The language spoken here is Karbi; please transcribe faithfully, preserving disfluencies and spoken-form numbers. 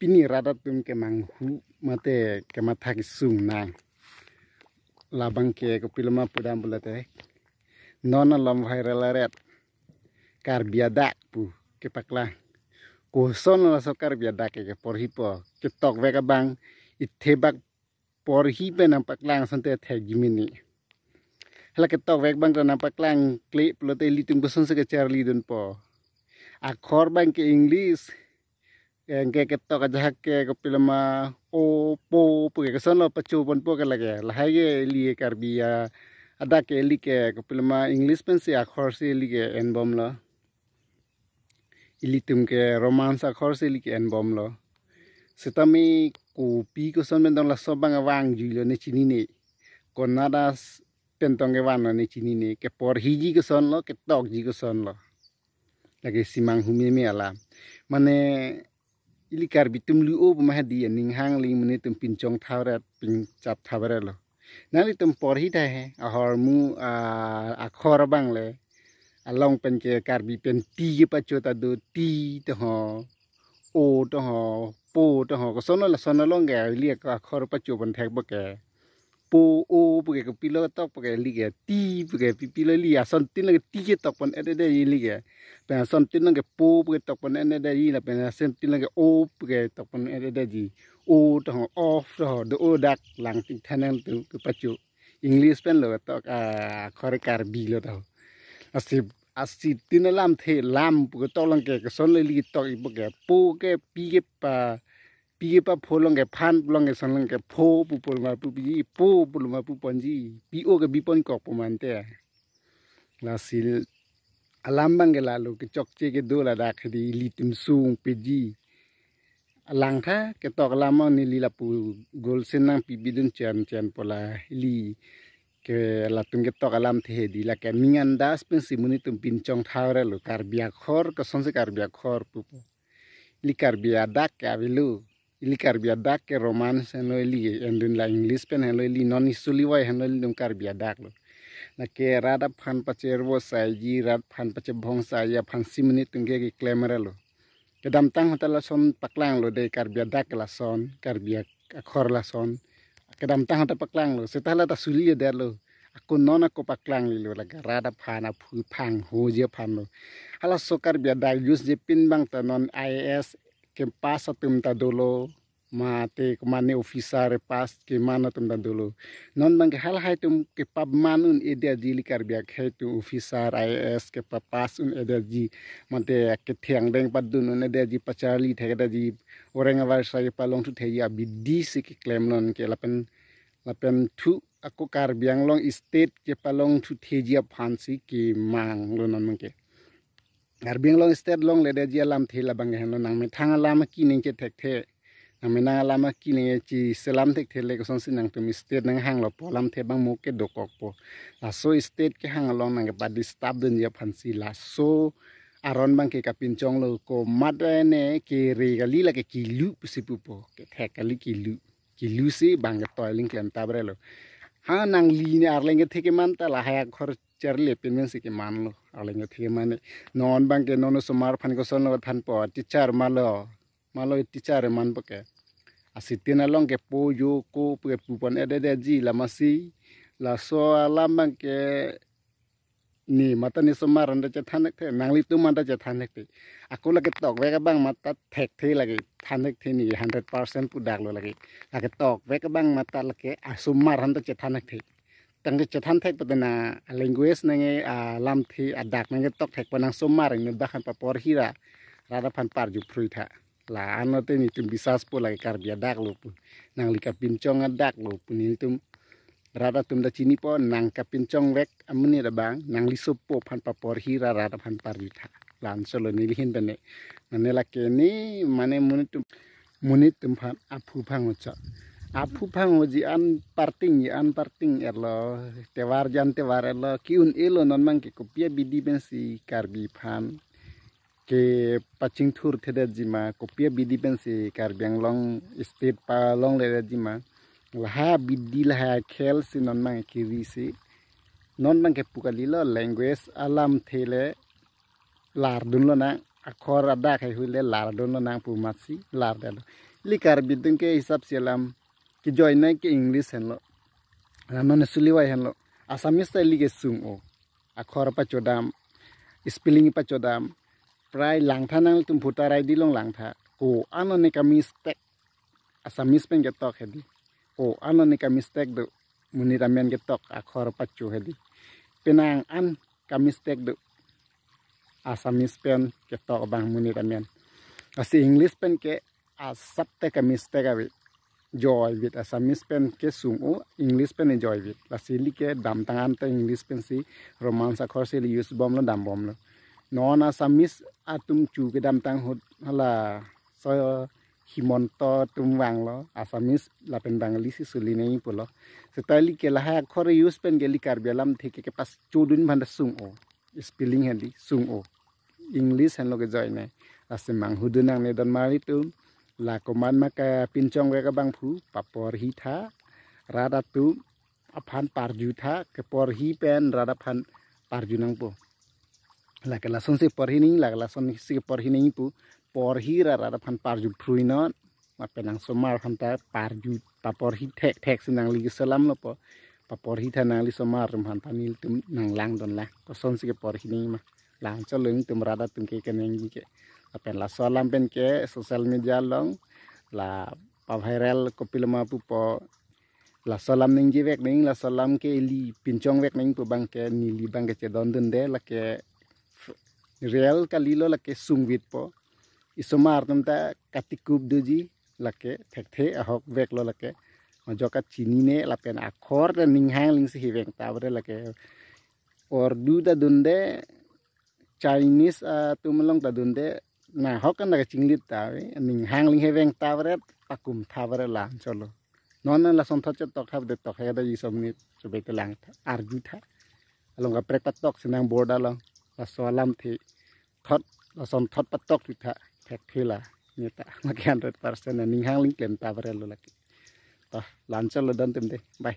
pini rat atum kemanghu mate kematha kesung nang. Labang ke kopiloma pudam pulote, non alom viral aret Karbi adak pu kepaklang. Koson laso Karbi adak ke keporhipo, ketok vek abang, ithebak porhi pen nangpaklang asonte thekji mene. Hala ketok vek abang ta nangpaklang kle pulote ilitum kosonsi kacharlidunpo. Akhor abang ke English, anke ketok ajahak ke kopiloma o, po, pu ke kosonlo pachoponpo ke lake. Lahai ke ili Karbi adak ke ili ke kopiloma English pensi akhor si ili ke enbomlo. Ilitum ke Romance akhor si ili ke enbomlo. Setame kopi koson pen tong laso abang vangjuilo ne chinine. Konat apen tong kevanglo ne chinine. Keporhiji kosonlo, ketokji kosonlo. Lake si manghu meme alam. Mane ili Karbi atum lu-o pu ma hadi aning hang, ili monit atum pinchong tharet, pinchap tharetlo. Nanglitum porhi tahai, ahormu, ah, akhor abang le. Along pen ke Karbi pen ti kepachot ado, ti to ho, o to ho, po to ho. Kosonlo lason along ke ili akhor pachopon thekpo ke. Po, o pu ke kopilo tokpo ke ili ke, ti pu ke pipilo ili, asontin lo ke ti ketokpon-et-etji ili ke. Pen asontin lo ke po pu ketokpon-et-etji, lapen asontin lo ke o pu ketokpon-et-etji. O to ho, of to ho, do-o dak lang ting thanang tu kepacho. English pen lo ketok, ah, akhor Karbi lo to. Asi, asitin alamthe lam pu ketok along ke kosonlo ili ketok-ipo ke, po ke pi kepa, pi kepapho along ke, phan along ke, son along ke pho pu poloma puji, po poloma puponji, pi o ke biponkokpo mante. Lasi alam abang ke lalo, kechokche kedo ladak hadi ilitum sungpeji. Alangtha ketok alam abang neli lapu golsen nangpi bidun chen chen pu la ili ke latum ketok alamthe hadi lake aning andas pensi monit atum pinchong tharetlo, Karbi akhor kosonsi Karbi akhor pupo. Ili Karbi adak ke avelo. Ili Karbi adak ke Romance henlo ili, endun la English pen henlo ili, non isuli vai henlo ilitum Karbi adak lo. Lake rat aphan pachervo saiji, rat aphan pachebhong saiji aphansi monit atum ke keklem relo. Kedamtang ahut ta lason paklanglo de, Karbi adak ke lason, Karbi ak-, akhor lason. Kedamtang ahut ta paklanglo, seta hala ta suliledetlo. Ako non ako paklanglelo, lake rat aphan, aphu phanghoji aphanlo. Halaso Karbi adak use jepin abang ta non I A S kepass atum ta dolo, mate komane officer pass keman atum ta dolo. Non abang ke halahai atum kepaman un-edetji, ili Karbi akhei atum officer I A S kepapass un-edetji, mate ketheng deng padun un-edetji, pacharli thek-edetji, orang avar sai palongthu thekji abidi si keklem non ke lapen, lapen thu ako Karbi Anglong state kepalongthu thekji aphansi kemanglo non abang ke. Karbi Anglong state longledetji alamthe labang ke henlo, nangmethang alam aki ningje thekthe. Nangmenang alam aki ningje selam thekthe le kosonsi nangtum state nanghanglo pu alamthe abang mo ke dokokpo. Laso state kehang along nangkepa-disturb dunji aphansi laso aron abang ke kapinchonglo, komat ne kere kali, lake kilu pusi pupo, kethek kali kilu. Kilu si abang ke toi aling klem tabrelo. Ha nangli ne arleng kethe keman ta lahai akhor charli pen men si kemanlo. Arleng kethe keman ne. Non abang ke non osomar aphan kosonlo thanpo, teacher malo. Malo teacher manpo ke. Asitin along ke po jo ko pu ke pupon-edetji, lamasi laso alam abang ke ne matha ne osomar anta chethan thekthe, nanglitum anta chethan thekthe. Ako lake tok vek abang matha thekthe, lake than thekthe ne hundred percent pudaklo lake. Lake tok vek abang matha lake osomar anta chethan thekthe. Tangte chethan thek pute na language nangke alamthe adak nangketok thekpo, nang osomar inut bak aphan paporhi ra rat aphan parju phrui tha. La anlote netum bisas po lake Karbi adak lo pu. Nangli kapinchong adak lo pu, netum rat atum ta chinipo, nang kapinchong vek amonit abang, nangli sopo aphan paporhi ra rat aphan parju tha. Lansolo neli ahin pen ne. Mane lake ne, mane monit atum, monit atum aphan aphu phanghochot. Aphu phanghoji an parting ji an parting-etlo, tevar ji an tevar-etlo, ki-un-elo, non abang ke kopi abidi pensi Karbi aphan kepachingthur thedetji ma, kopi abidi pensi Karbi Anglong state palongledetji ma. Lahai abidi lahai akhel si non abang kiri si. Non abang ke pu kalilo, language alamthe le lardunlonang, akhor adak heihui le lardunlonang pu amatsi lardetlo. Ili Karbi atum ke hisap si alam kejoine ke English henlo. Alam non suliwai henlo. Assamese ta ili ke sung-o. Akhor pachodam, spelling pachodam. Prai langtha nangtum phuta rai dilong langtha. Ko-an ne ka mistake Assamese pen ketok hedi. Ko-an ne ka mistake do. Monit amen ketok akhor pacho hedi. Penang an ka mistake do. Assamese pen ketok abang monit amen. Lasi English pen ke asap te ka mistake ave. Joy vit Assamese pen ke sung-o, English pen joy vit. Lasi ili ke damtang an te English pensi Roman akhor si ili use bomlo, dam bomlo. Non Assamese atum chu kedamtang ahut hala so Himanta atum vanglo, Assamese lapen Bengali si suli nangji pulo. Seta ili ke lahai akhor use pen ke ili Karbi alamthe ke kepachodun aphan ta sung-o. Spelling hedi sung-o. English henlo kejoine. Lasi manghudun nangne don mari atum. La komat ma kapinchong vek abangphu, paporhi tha, rat atum aphan parju tha, keporhi pen rat aphan parju nangpo. Lake lasonsi porhi nangji, lake lasonsi porhi nangji pu, porhi ra rat aphan parju phrui non, lapen nang osomar aphan ta parju, paporhi thekthek si nangli keso alamlo po, paporhi tha nangli osomar atum aphan ta nelitum nanglang don lang, kosonsi keporhi nangji ma. Lang cholo nelitum rat atum ke kenangji ke. Lapen laso alam pen ke social media along la paviral kopiloma pupo, laso alam ningje vek nangji, laso alam ke ili pinchong vek nangji pu abang ke neli abang ke chedondunde, lake real kalilo, lake sungvit po. Isomar atum ta katikup doji, lake thekthe ahok veklo lake. Majok kachinine lapen akhor ta ninghang lingsi heveng ta bre lake. Urdu ta dunde, Chinese atum along ta dunde, nahok kan lake chinglit ta ave, ninghang ling heveng ta bre, pakum tha bre lang cholo. Non lason thot chetok tha de tok he da isom ni sube te lang tha, arju tha. Along kaprek patok si nang board along. Laso alamthe thot, lason thot patok tu tha, thekthe la. Ni ta, lake hundred percent ninghang ling klem ta bre lo lake. To, lang cholo don atum de. Bye.